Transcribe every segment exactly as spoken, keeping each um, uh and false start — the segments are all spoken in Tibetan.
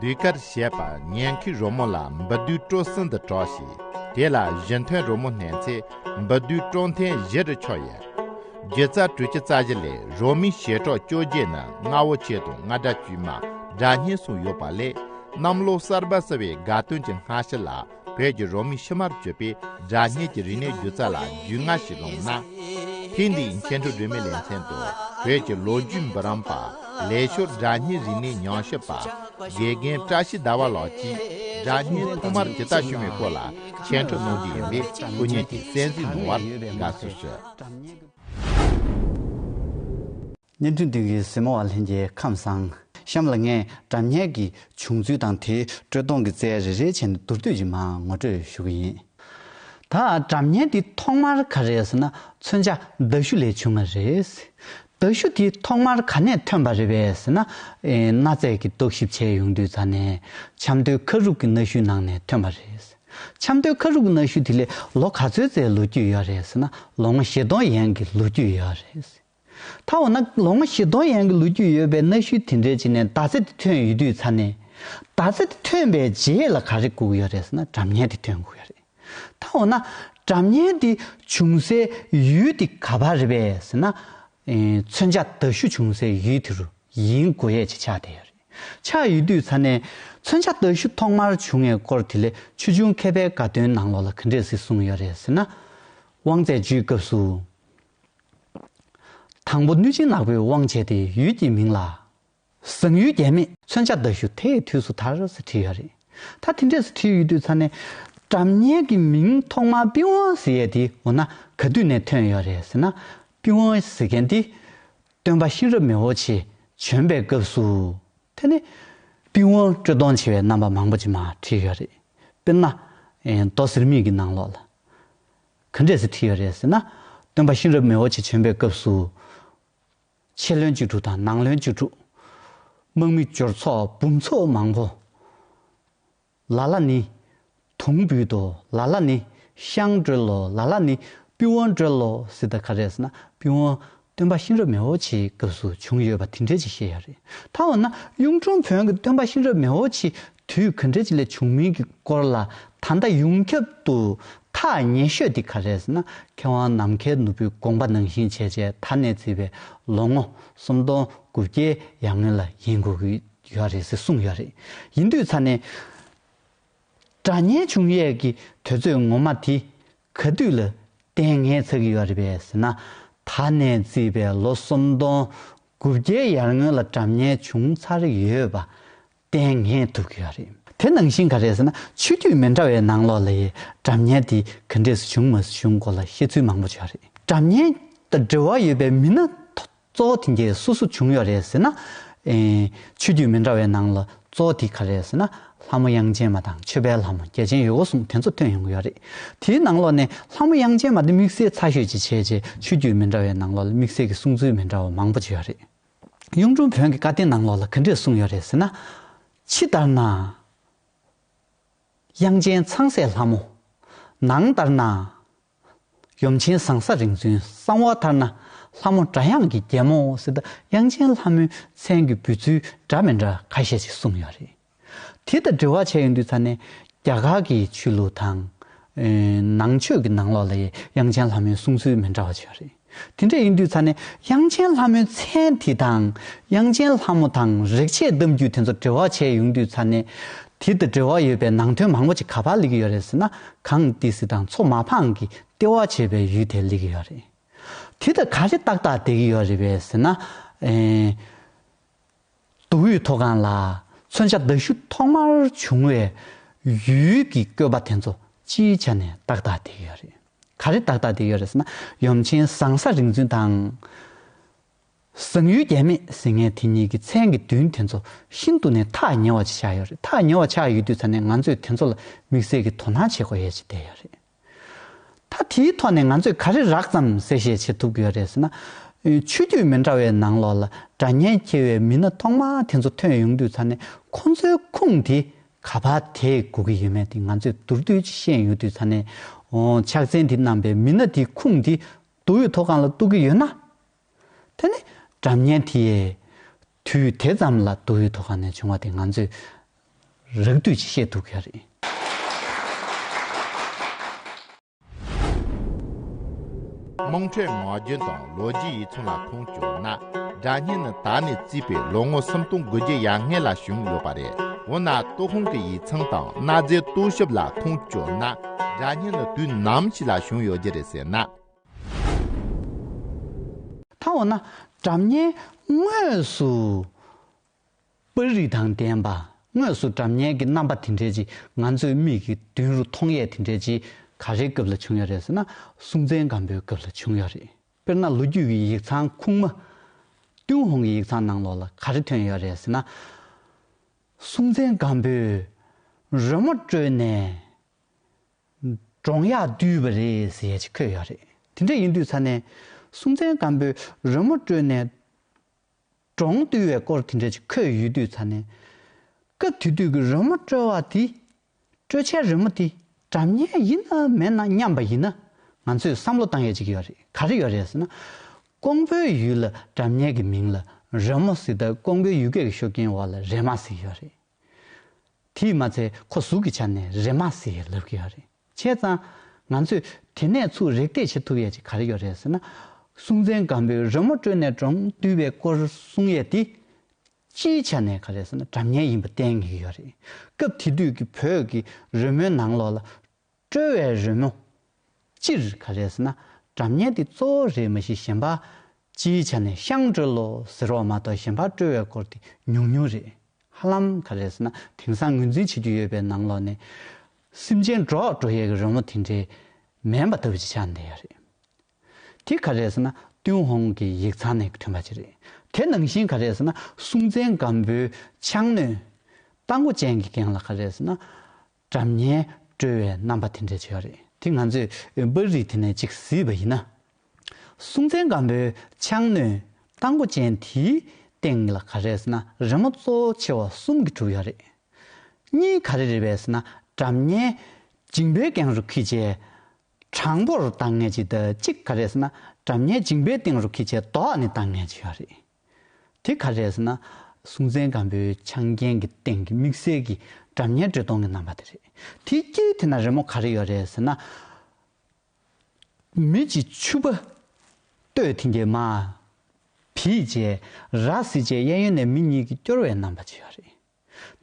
ཟློས་གར་ཞེས་པ་ཉན་མཁན་རོལ་མོ་ལ་འབུད་རྡོའི་དཀྲོལ་གསུམ་དུ་གྲགས་ཤིང་། དེ་ལ་གཞི་མཐུན་རོལ་མོ་བསྣན་ཚེ་འབུད་རྡོའི་དཀྲོལ་མཐུན་བཞི་རུ་ཆགས་ཡོད། སྒྱུ་རྩལ་དྲུག་ཅུ་རྩ་བཞི་ལས་རོལ་མོའི་བྱེ་བྲག་བཅོ་བརྒྱད་ནི་རྔ་བོ་ཆེ་དང་རྔ་སྒྲ་དཀྱུས་མ། སྒྲ་སྙན་སོགས་ཡོད་པ་ལས། གནམ་ལོ་གསར་པ་བསུ་བའི་དགའ་སྟོན་གྱི་སྔ་ཕྱི་ལ་བོད་ཀྱི་རོལ་མོའི་ཕྱི་མར་གྱུར་པའི་སྒྲ་སྙན་གྱི་རིག་གནས་སྒྱུ་རྩལ་ལ་རྒྱུས་མངའ་ཞིག་བླངས་ན། ཐེངས་འདིའི་འཆད་ཁྲིད་སྒྲོན་མེའི་ལེ་ཚན་དུ་བོད་ཀྱི་ལོ་རྒྱུས་འབུམ་རམས་པ། ལས་ཤོར་སྒྲ་སྙན་རིག་གནས་ཉམས་ཞིབ་པ། དགེ་རྒན་བཀྲ་ཤིས་ཟླ་བ་ལགས་ཀྱིས་སྒྲ་སྙན་ཐོག་མར་ཇི་ལྟར་བྱུང་བའི་སྐོར་ལ་འཆད་ཁྲིད་གནང་རྒྱུ་ཡིན་པས། སྐུ་ཉིད་ཀྱིས་གསན་གཟིགས་གནང་བར་དགའ་བསུ་ཞུ། བརྙན་འཕྲིན་མདུན་གྱི་གཟིགས་མོ་བ་ལྷན་རྒྱས་ཁམས་བཟང་། གཤམ་ལ་ངས་སྒྲ་སྙན་གྱི་བྱུང་ཚུལ་དང་དེའི་དཀྲོལ་གཏོང་གི་རྩལ་རེ་རེ་བྱས་ནས་མདོར་བསྡུས་ཀྱིས་མར་ངོ་སྤྲོད་ཞུ་གི་ཡིན། ད་སྒྲ་སྙན་འདི་ཐོག་མར་ག་རེ་རེད་ཟེར་ན། མཚོན་ཆ་མདའ་གཞུ་ལས་བྱུང་བ་རེད། མདའ་གཞུ་དེ་ཐོག་མར་ག་ནས་ཐོན་པ་རེད་པས་ཟེར་ན། ཨེ། གནའ་རྫས་ཀྱི་རྟོག་ཞིབ་བྱས་ཡོང་དུས་ཙ་ནས་ཆབ་མདོའི་ཁ་རུབ་ཀྱི་གནའ་གཞུའི་ནང་ནས་ཐོན་པ་རེད། ཆབ་མདོའི་ཁ་རུབ་ཀྱི་གནའ་གཞུ་དེ་ལས་ལོ་ག་ཚོད་ཙམ་ལོ་རྒྱུས་ཡོད་རེད་ཟེར་ན། ལོ་ངོ་བཞི་སྟོང་ཡན་གྱི་ལོ་རྒྱུས་ཡོད་རེད། ད་འོ་ན་ལོ་ངོ་བཞི་སྟོང་ཡན་གྱི་ལོ་རྒྱུས་ཡོད་པའི་གནའ་གཞུ་དེ་འདྲའི་ཅིག་ནས་མདའ་རྩེ་དེ་ཐོན་ཡོང་དུས་ཙ་ནས། མདའ་རྩེ་དེ་ཐོན་པའི་རྗེས་ལ་ག་རེ་དགོས་ཀྱི་ཡོད་རེད་ཟེར་ན། སྒྲ་སྙན་དེ་ཐོན་དགོས་ཡོད་རེད། ད་འོ་ན་སྒྲ་སྙན་དེ་བྱུང་སའི་ཡུལ་དེ་ག་པར་རེད་པས་ཟེར་ན། ཨེ། མཚོན་ཆ་མདའ་གཞུ་བྱུང་སའི་ཡུལ་དེ་རུ་ཡིན་དགོས་ཡས་ཅིག་ཆགས་བསྡད་ཡོད་རེད། ཆགས་ཡོང་དུས་ཙ་ནས་མཚོན་ཆ་མདའ་གཞུ་ཐོག་མར་བྱུང་བའི་སྐོར་དེ་ལས་ཆོས་འབྱུང་མཁས་པའི་དགའ་སྟོན་ནང་ལོགས་ལ་ག་འདྲས་སེ་གསུངས་ཡོད་རེད་ཟེར་ན། དབང་རྩས་བརྒྱུད་སྐབས་སུ། དང་པོ་གནོད་སྦྱིན་ནག་པོས་དབང་བྱས་ཏེ། ཡུལ་གྱི་མིང་ལ་བཟང་ཡུལ་རྒྱལ་མེད། མཚོན་ཆ་མདའ་གཞུ་དེ་ཡི་དུས་སུ་དར་ཟེར་བྲིས་ཡོད་རེད། ད་དེ་འདྲས་སེ་བྲིས་ཡོད་དུས་ཙ་ནས་སྒྲ་སྙན་གྱི་མིང་ཐོག་མར་པི་ཝང་ཟེར་ཡས་དེ་འོ་ན་ག་དུས་ནས་ཐོན་ཡོད་རེད་ཟེར་ན། པི་ཝང་ཟེར་མཁན་དེ་སྟོན་པ་གཤེན་རབ་མི་བོ་ཆེ་བྱོན་པའི་སྐབས་སུ། དེ་ནས་པི་ཝང་དཀྲོལ་གཏོང་བྱེད་པའི་རྣམ་པ་མང་པོ་ཅིག་མར་བྲིས་ཡོད་རེད། དཔེར་ན། ཨེ། མདོ་ཟེར་མིག་གི་ནང་ལོགས་ལ་ག་འདྲས་སེ་བྲིས་ཡོད་རེད་ཟེར་ན། སྟོན་པ་གཤེན་རབ་མི་བོ་ཆེ་བྱོན་པའི་སྐབས་སུ། ཕྱི་བློན་བཅུ་དྲུག་དང་ནང་བློན་བཅུ་དྲུག་དམག་མི་འབྱོར་ཚོགས་འབུམ་ཚོགས་མང་པོ། ལ་ལ་ནི་དུང་འབུད་དོ། ལ་ལ་ནི་ཤངས་དཀྲོལ་ལོ། ལ་ལ་ནི་པི་ཝང་དཀྲོལ་ལོ་ཟེར། ད་ག་རེ་ཟེར་ན། པི་ཝང་སྟོན་པ་གཤེན་རབ་མི་བོ་ཆེའི་སྐབས་སུ་བྱུང་ཡོད་པ་དེ་འདྲས་ཅིག་བཤད་ཡོད་རེད། ད་འོ་ན་གཡུང་དྲུང་བོན་གྱི་སྟོན་པ་གཤེན་རབ་མི་བོ་ཆེ་དུས་ག་འདྲས་ཅིག་ལ་བྱུང་མིན་གྱི་སྐོར་ལ་ད་ལྟ་ཡོངས་ཁྱབ་ཏུ་ཐག་ཉེ་ཤོས་དེ་ག་རེ་ཟེར་ན། མཁས་དབང་ནམ་མཁའི་ནོར་བུའི་དགོངས་པ་ནང་བཞིན་བྱས་བྱས་ད་ནས་བརྩིས་པའི་ལོ་ངོ་སུམ་སྟོང་དགུ་བརྒྱའི་ཡར་སྔོན་ལ་ཡིན་དགོས་ཀྱི་ཡོད་རེད་ཟེར་གསུངས་ཡོད་རེད། ཡིན་དུས་ཙ་ནས་སྒྲ་སྙན་བྱུང་ཡས་ཀྱི་དུས་ཚོད་ངོ་མ་དེ་ག་དུས་ལ་གཏན་ངེས་ཆགས་ཀྱི་ཡོད་རེད་པས་ཟེར་ན། ད་ནས་བརྩིས་པའི་ལོ་སུམ་སྟོང་དགུ་བརྒྱའི་ཡར་སྔོན་ལ་སྒྲ་སྙན་བྱུང་ཚར་ཡོད་པ་གཏན་ངེས་ཐུབ་ཀྱི་ཡོད་རེད། དེ་ནང་བཞིན་ག་རེ་ཟེར་ན། ཆོས་བརྒྱུད་མི་འདྲ་བའི་ནང་ལོགས་ལ་ཡི་སྒྲ་སྙན་དེ་ག་འདྲས་སེ་བྱུང་མ་བྱུང་སྐོར་ལ་བཤད་ཚུལ་མང་པོ་ཅིག་ཡོད་རེད། སྒྲ་སྙན་དང་འབྲེལ་བ་ཡོད་པའི་མི་སྣ་གཙོ་བོ་དེ་གས་སུ་སུ་བྱུང་ཡོད་རེད་ཟེར་ན། ཨེ། ཆོས་བརྒྱུད་མི་འདྲ་བའི་ནང་ལ་གཙོ་བོ་དེ་ག་རེད་ཟེར་ན། ལྷ་མོ་དབྱངས་ཅན་མ་དང་ཆོས་པའི་ལྷ་མོ་རྒྱལ་ཆེན་ཡོལ་གོ་གསུམ་དེ་ཚོ་ཐོན་ཡོང་གི་ཡོད་རེད། དེའི་ནང་ལོགས་ནས་ལྷ་མོ་དབྱངས་ཅན་མ་དེ་དམིགས་བསལ་ཚ་ཤོས་ཅིག་བྱས་རྗེས་ཆོས་བརྒྱུད་མི་འདྲ་བའི་ནང་ལོགས་ལ་དམིགས་བསལ་གྱི་གསུང་ཚུལ་མི་འདྲ་བ་མང་པོ་ཅིག་ཡོད་རེད། གཡུང་དྲུང་བོན་གྱི་བཀའ་བསྟན་ནང་ལོགས་ལ་ག་འདྲས་གསུངས་ཡོད་རེད་ཟེར་ན། ཕྱི་ལྟར་ན་དབྱངས་ཅན་ཚངས་སྲས་ལྷ་མོ། ནང་ལྟར་ན་ཡུམ་ཆེན་ཟང་ས་རིག་འཛིན། གསང་བ་ལྟར་ན་ལྷ་མོ་སྒྲ་དབྱངས་ཀྱི་རྒྱལ་མོ་ཟེར། ད་དབྱངས་ཅན་ལྷ་མོའི་མཚན་གྱི་འབོད་ཚུལ་འདྲ་མི་འདྲ་ཁ་ཤས་ཤིག་གསུངས་ཡོད་རེད། དེ་དང་འབྲེལ་བ་བྱས་ཡོང་དུས་ཙ་ནས་རྒྱ་གར་གྱི་ཆོས་ལུགས་དང་། ཨེ། ནང་ཆོས་ཀྱི་ནང་ལོགས་ལ་ཡི་དབྱངས་ཅན་ལྷ་མོའི་གསུང་ཚུལ་མི་འདྲ་བ་ཅིག་ཡོད་རེད། དེ་འདྲ་ཡིན་དུས་ཙ་ནས་དབྱངས་ཅན་ལྷ་མོའི་མཚན་དེ་དང་། དབྱངས་ཅན་ལྷ་མོ་དང་རིག་བྱེད་གཏམ་རྒྱུད་དེ་ཚོ་འབྲེལ་བ་བྱས་ཡོང་དུས་ཙ་ནས། དེ་དང་འབྲེལ་བ་ཡོད་པའི་ནང་དོན་མང་པོ་ཅིག་ག་པར་སླེབས་ཀྱི་ཡོད་རེད་ཟེར་ན། གངས་ཏི་སེ་དང་མཚོ་མ་ཕམ་གྱི་ལྟེ་བ་བྱས་པའི་ཡུལ་དེར་སླེབས་ཀྱི་ཡོད་རེད། དེ་དང་ག་རེ་ཏག་ཏག་བསྡད་ཀྱི་ཡོད་རེད་པས་ཟེར་ན། ཨེ། མདོ་དབུས་མཐོ་སྒང་ལ་མཚོན་ཆ་མདའ་གཞུ་ཐོག་མར་བྱུང་བའི་ཡུལ་གྱི་བཀོད་པ་དེ་ཚོ་སྤྱིའི་ཆ་ནས་ཏག་ཏག་བསྡད་ཀྱི་ཡོད་རེད། ག་རེ་ཏག་ཏག་བསྡད་ཀྱི་ཡོད་རེད་ཟེར་ན། ཡུམ་ཆེན་ཟང་ས་རིག་འཛིན་དང་། བཟང་ཡུལ་རྒྱལ་མེད་ཟེར་མཁན་དེ་གཉིས་ཀྱི་མཚན་གྱི་མདུན་དེ་ཚོ་ཤིན་ཏུ་ནས་ཐག་ཉེ་བ་ཅིག་ཆགས་ཡོད་རེད། ཐག་ཉེ་བ་ཆགས་ཡོད་དུས་ཙ་ནས་ང་ཚོས་དེ་ཚོ་ལ་དམིགས་བསལ་གྱི་དོ་སྣང་བྱེད་དགོས་ཡས་ཅིག་བསྡད་ཡོད་རེད། ད་དེའི་ཐོག་ནས་ང་ཚོས་ག་རེ་རགས་ཙམ་གསལ་བཤད་བྱེད་ཐུབ་ཀྱི་ཡོད་རེད་ཟེར་ན། ཆོས་བརྒྱུད་མི་འདྲ་བའི་ནང་ལོགས་ལ་སྒྲ་སྙན་འཁྱེར་བའི་མི་སྣ་ཐོག་མ་དེ་ཚོ་ཐོན་ཡོང་དུས་ཙ་ནས་ཁོང་ཚོའི་ཁུངས་དེ་ག་པར་དེད་དགོས་ཀྱི་ཡོད་མེད་དེ་ང་ཚོས་མདོར་བསྡུས་ཅིག་ཤེས་ཡོང་དུས་ཙ་ནས། འོ། ཕྱག་མཚན་དེ་བསྣམས་པའི་མི་སྣ་དེའི་ཁུངས་དེ་མདོ་དབུས་མཐོ་སྒང་ལ་གཏུག་གི་ཡོད་ན། དེ་ནི་སྒྲ་སྙན་དེ་ཡི་དུས་དེ་ཙམ་ལ་མདོ་དབུས་མཐོ་སྒང་ནས་བྱུང་བ་དེ་ང་ཚོས་ རགས་བསྡུས་ཅིག་བཤད་ཐུབ་ཀྱི་ཡོད་རེད། དམངས་ཁྲོད་ངག་རྒྱུན་དང་ལོ་རྒྱུས་ཡིག་ཚང་ལ་ཁུངས་བསྐྱོན་ན། སྒྲ་སྙན་ནི་ད་ནས་བརྩིས་པའི་ལོ་ངོ་སུམ་སྟོང་དགུ་བརྒྱ་ཡར་སྔོན་ལ་བྱུང་ཡོད་པ་རེད། འོ་ན་ཏོག་དབང་གི་ཡིག་ཚང་དང་གནའ་རྫས་རྟོག་ཞིབ་ལ་ཁུངས་བསྐྱོན་ན། སྒྲ་སྙན་ནི་དུས་ནམ་ཞིག་ལ་བྱུང་ཡོད་རྒྱུ་རེད་ཟེར་ན། ད་འོ་ན་སྒྲ་སྙན་དངོས་སུ་པར་རིས་དང་ལྡན་པ། དངོས་སུ་སྒྲ་སྙན་གྱི་རྣམ་པ་དེ་འདྲའི་ཅིག་ང་ཚོའི་མིག་གི་མདུན་རུ་མཐོང་ཡས་དེ་འདྲའི་ཅིག་ག་རེའི་སྐབས་ལ་བྱུང་ཡོད་རེད་ཟེར་ན། སྲོང་བཙན་སྒམ་པོའི་སྐབས་ལ་བྱུང་ཡོད་རེད། དཔེར་ན་ལོ་རྒྱུས་ཀྱི་ཡིག་ཚང་ཁུངས་མ། ཏུན་ཧོང་གི་ཡིག་ཚང་ནང་ལོགས་ལ་ག་རེ་ཐོན་ཡོད་རེད་ཟེར་ན། སྲོང་བཙན་སྒམ་པོས་རོལ་མོ་དཀྲོལ་ནས་འབྲོང་གཡག་བཏུལ་བ་རེད་ཟེར་ཡས་ཅིག་འཁོད་ཡོད་རེད། དེ་འདྲ་ཡིན་དུས་ཚ་ནས་སྲོང་བཙན་སྒམ་པོས་རོལ་མོ་དཀྲོལ་ནས་འབྲོང་བཏུལ་བའི་སྐོར་དེ་འདྲ་ཅིག་འཁོད་ཡོད་དུས་ཚ་ནས། སྐབས་དེ་དུས་ཀྱི་རོལ་མོ་དཀྲོལ་བ་དེ། དཀྲོལ་བྱའི་རོལ་མོ་དེ་སྒྲ་སྙན་ཡིན་ནམ་མིན་ནམ་སྙམ་པ་ཡིན་ན། ང་ཚོས་བསམ་བློ་བཏང་ཡས་ཅིག་ཡོད་རེད། ག་རེ་ཡོད་རེད་ཟེར་ན། ཀོང་པོའི་ཡུལ་ལ་སྒྲ་སྙན་གྱི་མིང་ལ་རོལ་མོ་ཟེར་སྟབས་ཀོང་པོའི་ཡུལ་སྐད་ཀྱི་ཤུགས་རྐྱེན་འོག་ལ་རེ་མ་ཟེར་ཡོད་རེད། དེས་མ་ཚད་ཁོ་གཟུགས་ཀྱི་ཆ་ནས་རེ་མ་ཟེར་ལབ་ཀྱི་ཡོད་རེད། བྱས་ཙང་ང་ཚོས་དེ་ནས་ཚུར་རིགས་འདེད་བྱེད་ཐུབ་ཡས་ཅིག་ག་རེ་ཡོད་རེད་ཟེར་ན། སྲོང་བཙན་སྒམ་པོས་རོལ་མོ་དཀྲོལ་ནས་འབྲོང་བཏུལ་བའི་སྐོར་གསུང་ཡས་དེ། སྤྱིའི་ཆ་ནས་ག་རེ་ཟེར་ན་སྒྲ་སྙན་ཡིན་པ་གཏན་འཁེལ་གྱི་ཡོད་རེད། སྐབས་དེ་དུས་ཀྱི་བོད་ཀྱི་རོལ་མོའི་ནང་ལོགས་ལ། དཀྲོལ་བའི་རོལ་མོ། སྤྱིར་ག་རེ་ཟེར་ན་སྒྲ་སྙན་དེ་གཙོ་བོ་རེད། མ་གཞི་གཞན་པ། སྤྱིའི་ཆ་ནས་ཤངས་དཀྲོལ་ལོ་ཟེར་བ་མ་གཏོགས་གཞན་པ་དཀྲོལ་བའི་སྐོར་དེ་ཉུང་ཉུང་རེད། ཧ་ལམ་ག་རེ་ཟེར་ན་དེང་སང་ངོས་འཛིན་བྱེད་རྒྱུ་ཡོད་པའི་ནང་ལོགས་ནས། སེམས་ཅན་འདྲོག་འགྲོ་ཡས་ཀྱི་རོལ་མོ་དེ་འདྲའི་མིན་པ་ལྟ་བུ་ཅིག་ཆགས་བསྡད་ཡོད་རེད། དེ་ག་རེ་ཟེར་ན་ཏུན་ཧོང་གི་ཡིག་ཚང་ནས་ཐོན་པ་ཅིག་རེད། དེ་ནང་བཞིན་ག་རེ་ཟེར་ན་སྲོང་བཙན་སྒམ་པོའི་ཕྱག་སྣོད་རྟ་མགོ་ཅན་གྱི་རྒན་ལགས་ག་རེ་ཟེར་ན། སྒྲ་སྙན་དཀྲོལ་བའི་རྣམ་པ་དེ་འདྲ་ཅིག་ཡོད་རེད། དེ་ང་ཚོས་པར་རིས་དེ་ནས་ཅིག་གཟིགས་པ་ཡིན་ན། སྲོང་བཙན་སྒམ་པོའི་ཕྱག་སྣོད་རྟ་མགོ་ཅན་དེའི་སྟེང་ལ་ག་རེ་ཟེར་ན་རི་མོ་གཙོ་ཆེ་བ་གསུམ་གྱིས་གྲུབ་ཡོད་རེད། གཉིས་ག་རེ་རེད་པས་ཟེར་ན་སྒྲ་སྙན་མཇིང་པའི་སྒང་རུ་འཁྱེར་བྱས། དྲང་པོར་བཏང་མཁན་ཅིག་དང་གཅིག་ག་རེ་ཟེར་ན་སྒྲ་སྙན་མཇིང་པའི་སྟེང་རུ་འཁྱེར་བྱས་ལྡོག་ནས་བཏང་མཁན་ཅིག་ཡོད་རེད། དེ་ག་རེ་ཟེར་ན་སྲོང་བཙན་སྒམ་པོའི་ཕྱག་འགན་གྱི་སྟེང་གི་དམིགས་བསལ་གྱི་སྒྲ་སྙན་དཀྲོལ་གཏོང་གི་རྣམ་པ་དེ་རེད། དེའི་དཀྱིལ་དེ་ན་རི་མོ་ག་རེ་ཡོད་རེད་ཟེར་ན། མི་གཅིག་ཕྱུ་པ་སྟོད་ཐེངས་གཅིག་མར་བིལ་བྱས་ར་བཟི་བྱས་གཡས་གཡོན་ནས་མི་གཉིས་ཀྱིས་སྐྱོར་བའི་རྣམ་པ་ཅིག་ཡོད་རེད།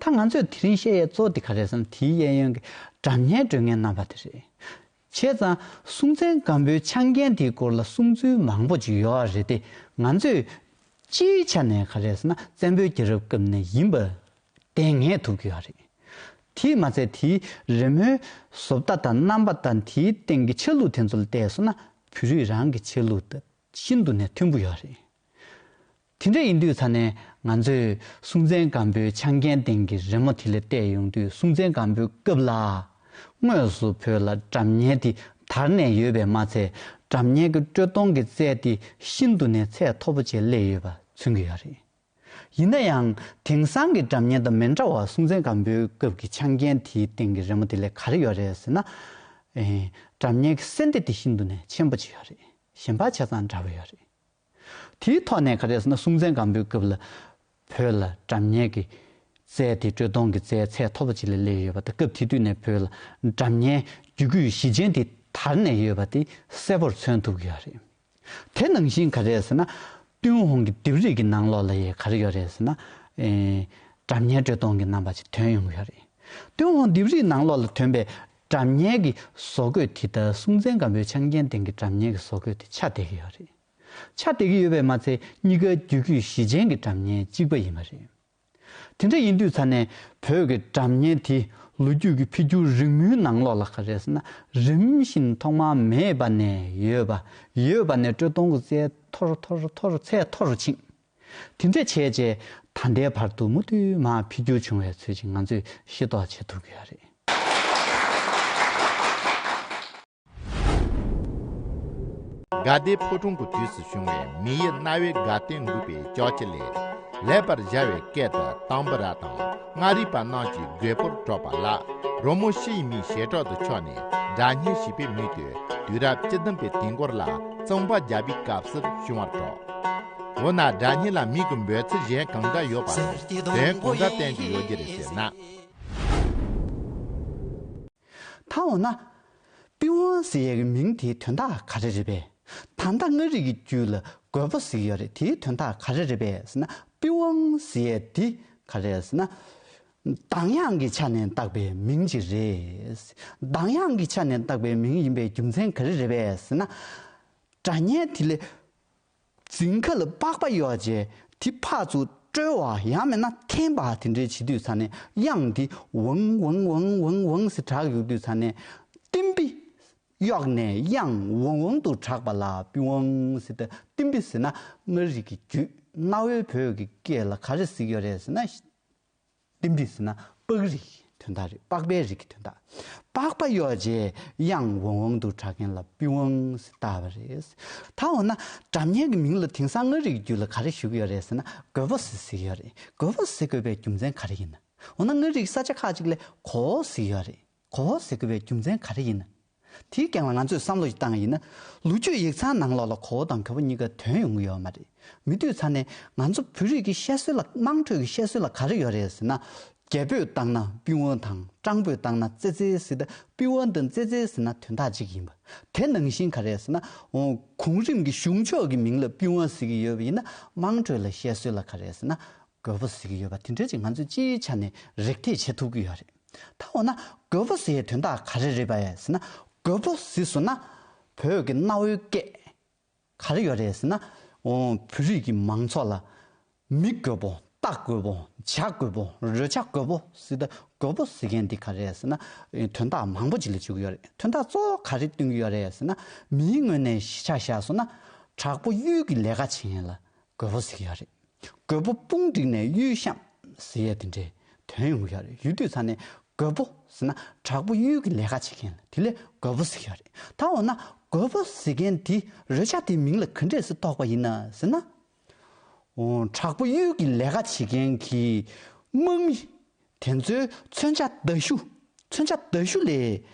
ད་ང་ཚོས་དེ་རིང་བཤད་ཡས་གཙོ་བོ་དེ་ག་རེ་ཟེར་ན་དེའི་གཡས་གཡོན་གྱི་སྒྲ་སྙན་དཀྲོལ་མཁན་རྣམ་པ་དེ་རེད། བྱས་ཙང་སྲོང་བཙན་སྒམ་པོའི་ཕྱག་འགན་དེའི་སྐོར་ལ་གསུང་ཚུལ་མང་པོ་ཅིག་ཡོད་རེད་དེ་ང་ཚོས་སྤྱིའི་ཆ་ནས་ག་རེ་ཟེར་ན་བཙན་པོའི་རྒྱལ་རབས་སྐབས་ནས་ཡིན་པ་བདེན་ངེས་ཐུབ་ཀྱི་ཡོད་རེད། དེས་མ་ཚད་དེའི་རི་མོའི་བཟོ་ལྟ་དང་རྣམ་པ་དང་དེའི་སྟེང་གི་ཆ་ལུགས་དེ་ཚོ་ལ་བལྟས་སོང་ན་བོད་རིགས་རང་གི་ཆ་ལུགས་དང་ཤིན་ཏུ་ནས་མཐུན་པོ་ཡོད་རེད། དེ་འདྲ་ཡིན་དུས་ཚ་ནས་ང་ཚོས་སྲོང་བཙན་སྒམ་པོའི་ཕྱག་འགན་སྟེང་གི་རི་མོ་དེ་ལ་བལྟས་ཡོང་དུས་སྲོང་བཙན་སྒམ་པོའི་སྐབས་ལ་དངོས་སུ་བོད་ལ་སྒྲ་སྙན་དེ་དར་ནས་ཡོད་པས་མ་ཚད་སྒྲ་སྙན་གྱི་དཀྲོལ་གཏོང་གི་རྩལ་དེ་ཤིན་ཏུ་ནས་ཚད་མཐོ་པོ་ཅིག་སླེབས་ཡོད་པ་མཚོན་གྱི་ཡོད་རེད། ཡིན་ན་ཡང་དེང་སང་གི་སྒྲ་སྙན་དང་མི་འདྲ་བར་སྲོང་བཙན་སྒམ་པོའི་སྐབས་ཀྱི་ཕྱག་འགན་དེའི་སྟེང་གི་རི་མོ་དེ་ལ་ག་རེ་ཡོད་རེད་ཟེར་ན། ཨེ། སྒྲ་སྙན་གྱི་གསལ་འདེབས་དེ་ཤིན་ཏུ་ནས་ཆེན་པོ་ཅིག་ཡོད་རེད། གཞན་པ་ཆ་ཚང་འདྲ་བོ་ཡོད་རེད། དེའི་ཐོག་ནས་ག་རེ་ཟེར་ན་སྲོང་བཙན་སྒམ་པོའི་སྐབས་ལ་བོད་ལ་སྒྲ་སྙན་གྱི་རྩལ་དེ་དཀྲོལ་གཏོང་གི་རྩལ་ཚད་མཐོ་པོ་ཅིག་ལ་སླེབས་ཡོད་པ་དང་སྐབས་དེ་དུས་ནས་བོད་ལ་སྒྲ་སྙན་རྒྱུད་སྐུད་གཞི་ཅན་དེ་དར་ནས་ཡོད་པ་དེ་གསལ་པོར་མཚོན་ཐུབ་ཀྱི་ཡོད་རེད། དེ་ནང་བཞིན་ག་རེ་ཟེར་ན་ཏུན་ཧོང་གི་ལྡེབས་རིས་ཀྱི་ནང་ལོགས་ལ་ཡང་ག་རེ་ཡོད་རེད་ཟེར་ན། ཨེ། སྒྲ་སྙན་དཀྲོལ་གཏོང་གི་རྣམ་པ་ཅིག་ཐོན་ཡོང་གི་ཡོད་རེད། ཏུན་ཧོང་ལྡེབས་རིས་ནང་ལོགས་ལ་ཐོན་པའི་སྒྲ་སྙན་གྱི་བཟོ་བཀོད་དེ་དང་སྲོང་བཙན་སྒམ་པོའི་ཕྱག་འགན་སྟེང་གི་སྒྲ་སྙན་གྱི་བཟོ་བཀོད་དེ་ཆ་འདྲ་གི་ཡོད་རེད། ཆ་འདྲ་གི་ཡོད་པས་མ་ཚད་གཉིས་ཀ་རྒྱུད་སྐུད་གཞི་ཅན་གྱི་སྒྲ་སྙན་གཅིག་པ་ཡིན་པ་རེད། དེ་འདྲ་ཡིན་དུས་ཚ་ནས་བོད་ཀྱི་སྒྲ་སྙན་དེ་ལོ་རྒྱུས་ཀྱི་འཕེལ་འགྱུར་རིང་མོའི་ནང་ལོགས་ལ་ག་རེ་ཟེར་ན་རིམ་བཞིན་ཐོག་མ་མེད་པ་ནས་ཡོད་པ། ཡོད་པ་ནས་དཀྲོལ་གཏོང་གི་རྩལ་མཐོ་རུ་མཐོ་རུ་མཐོ་རུ་ཚད་མཐོ་རུ་ཕྱིན། དེ་འདྲ་བྱས་རྗེས་ད་ལྟའི་བར་དུ་མུ་མཐུད་མར་འཕེལ་འགྱུར་བྱུང་བའི་ཚུལ་ཅིག་ང་ཚོས་ཤེས་རྟོགས་བྱེད་ཐུབ་ཀྱི་ཡོད་རེད། དགའ་ལྡན་ཕོ་བྲང་གི་དུས་སུ་བྱུང་བའི་མི་ཡི་རྣ་བའི་དགའ་སྟོན་འགུགས་པའི་ལྕགས་ཀྱུ་ལས། ལེགས་པར་སྦྱར་བའི་སྐད་དུ་དམ་པ་ར་དང་མངའ་རིས་པ་རྣམས་ཀྱི་རྒོད་པོར་གྲགས་པ་ལ། རོལ་མོ་ཕྱི་ཡི་མིའི་ཞལ་དྲག་ཏུ་ཆགས་ནས་སྒྲ་སྙན་ཞེས་པའི་མིང་དུ་དུས་རབས་བཅུ་བདུན་པའི་དུས་འགོར་ལ་གཙང་པ་རྒྱལ་པོའི་སྐབས་སུ་བྱུང་བར་གྲགས། འོ་ན་སྒྲ་སྙན་ལ་མིང་གི་འབོད་ཚིག་གཞན་གང་འདྲ་ཡོད་པ་དང་དོན་གང་འདྲ་བསྟན་གྱི་ཡོད་རྒྱུ་རེད་ཟེར་ན། ད་འོ་ན། པི་ཝང་ཟེར་ཡས་ཀྱི་མིང་དེའི་དོན་དག་ག་རེ་རེད་པས། ད་ལྟ་མངའ་རིས་ཀྱི་རྒྱུད་ལ་རྒོད་པོ་ཟེར་གྱི་ཡོད་རེད། དེའི་དོན་དག་ག་རེ་རེད་པས་ཟེར་ན། པི་ཝང་ཟེར་ཡས་དེ་ག་རེ་ཟེར་ན། གདངས་དབྱངས་ཀྱི་ཆ་ནས་བཏགས་པའི་མིང་ཅིག་རེད། གདངས་དབྱངས་ཀྱི་ཆ་ནས་བཏགས་པའི་མིང་ཡིན་པའི་རྒྱུ་མཚན་ག་རེ་རེད་པས་ཟེར་ན། སྒྲ་སྙན་དེ་ལས་འཛིན་ཁ་ལ་པགས་པ་གཡོགས་བྱས་དེ་ཕར་ཚུར་དཀྲོལ་བ་ཡང་མིན་ན་འཐེན་པ་དེ་འདྲའི་བྱེད་དུས་ཙ་ནས། དབྱངས་དེ་ཝང་ཝང་ཝང་ཝང་ཝང་ཟེར་གྲགས་ཡོང་དུས་ཙ་ནས། ཏིམ་པི་གཡོགས་ནས་དབྱངས་ཝང་ཝང་དུ་གྲགས་པ་ལ་པི་ཝང་ཟེར་ཏེ། ཏིམ་པི་ཟེར་ན་མངའ་རིས་ཀྱི་རྒྱུད། གནའ་བོའི་བོད་ཀྱི་སྐད་ལ་ག་རེ་ཟེར་གྱི་ཡོད་རེད་ཟེར་ན། ཏིམ་པི་ཟེར་ན་པགས་རིགས་ཀྱི་དོན་དག་རེད། པགས་པའི་རིགས་ཀྱི་དོན་དག་པགས་པ་གཡོགས་རྗེས་དབྱངས་ཝང་ཝང་དུ་གྲགས་མཁན་ལ་པི་ཝང་ཟེར་བཏགས་པ་རེད། ད་འོ་ན་སྒྲ་སྙན་གྱི་མིང་ལ་དེང་སང་མངའ་རིས་ཀྱི་རྒྱུད་ལ་ག་རེ་ཞུ་གི་ཡོད་རེད་ཟེར་ན། རྒོད་པོ་ཟེར་ཟེར་གྱི་ཡོད་རེད། རྒོད་པོ་ཟེར་དགོས་པའི་རྒྱུ་མཚན་ག་རེ་ཡིན་ན། འོ་ན་མངའ་རིས་ས་ཆ་ཁག་ཅིག་ལ་གོ་བོ་ཟེར་གྱི་ཡོད་རེད། གོ་བོ་ཟེར་དགོས་པའི་རྒྱུ་མཚན་ག་རེ་ཡིན་ན། དེའི་སྒང་ལ་ང་ཚོས་བསམ་བློ་ཞིག་བཏང་བ་ཡིན་ན། ལོ་རྒྱུས་ཡིག་ཚང་ནང་ལོགས་ལ་གོ་བོ་དང་རྒོད་པོ་གཉིས་ཀ་དོན་ཡོང་གི་ཡོད་མ་རེད། མི་འདུག་ཙ་ནས་ང་ཚོ་བོད་རིགས་ཀྱི་བཤད་སྲོལ་ལ། དམངས་ཁྲོད་ཀྱི་བཤད་སྲོལ་ལ་ག་རེ་ཡོད་རེད་ཟེར་ན། རྒྱ་བོས་བཏང་ན་པི་ཝང་དང་། ཀྲང་བོས་བཏང་ན་ཙེ་ཙེ་ཟེར་ཏེ། པི་ཝང་དང་ཙེ་ཙེ་ཟེར་ན་དོན་དག་གཅིག་ཡིན་པ། དེ་ནང་བཞིན་ག་རེ་ཟེར་ན། འོ། གོང་རིམ་གྱི་གཞུང་ཕྱོགས་ཀྱི་མིང་ལ་པི་ཝང་ཟེར་གྱི་ཡོད་པ་ཡིན་ན། དམངས་ཁྲོད་ལ་བཤད་སྲོལ་ལ་ག་རེ་ཟེར་ན། རྒོད་པོ་ཟེར་གྱི་ཡོད་པ་དེ་འདྲ་ཅིག་ང་ཚོས་སྤྱིའི་ཆ་ནས་རེག་ཐེག་བྱེད་ཐུབ་ཀྱི་ཡོད་རེད། ད་འོ་ན་རྒོད་པོ་ཟེར་ཡའི་དོན་དག་ག་རེ་རེད་པས་ཟེར་ན། རྒོད་པོ་ཟེར་སོང་ན་བོད་ཀྱི་གནའ་བོའི་སྐད་ག་རེ་ཡོད་རེད་ཟེར་ན། འོ། བོད་རིགས་ཀྱི་མང་ཚོགས་ལ་མི་རྒོད་པོ། རྟ་རྒོད་པོ། བྱ་རྒོད་པོ། རོལ་ཆ་རྒོད་པོ་ཟེར་ཏེ། རྒོད་པོ་ཟེར་མཁན་འདི་ག་རེ་རེད་ཟེར་ན། དོན་དག་མང་པོ་ཅིག་ལ་འཇུག་གི་ཡོད་རེད། དོན་དག་གཙོ་བོ་ག་རེ་སྟོན་གྱི་ཡོད་རེད་ཟེར་ན། མིའི་ངོས་ནས་ཆ་བཞག་སོང་ན། དྲག་པོ་གཡུལ་གྱི་ལས་ཀ་བྱེད་མཁན་ལ་རྒོད་པོ་ཟེར་གྱི་ཡོད་རེད། རྒོད་པོ་དཔུང་བསྒྲིགས་ནས་གཡུལ་བཤམས་ཟེར་ཡས་དེ་འདྲའི་དོན་ཡོང་གི་ཡོད་རེད། ཡོད་དུས་ཙ་ནས་རྒོད་པོ་ཟེར་ན་དྲག་པོ་གཡུལ་གྱི་ལས་ཀ་བྱེད་མཁན་ལ་དེ་ལས་རྒོད་པོ་ཟེར་གྱི་ཡོད་རེད། ད་འོ་ན་རྒོད་པོ་ཟེར་མཁན་དེ་རོལ་ཆ་དེའི་མིང་ལ་ག་འདྲས་སེ་གཏོགས་པ་ཡིན་ན་ཟེར་ན། འོ། དྲག་པོ་གཡུལ་གྱི་ལས་ཀ་བྱེད་མཁན་གྱི་དམག་མི་དེ་ཚོའི་མཚོན་ཆ་མདའ་གཞུ། མཚོན་ཆ་མདའ་གཞུ་ལས་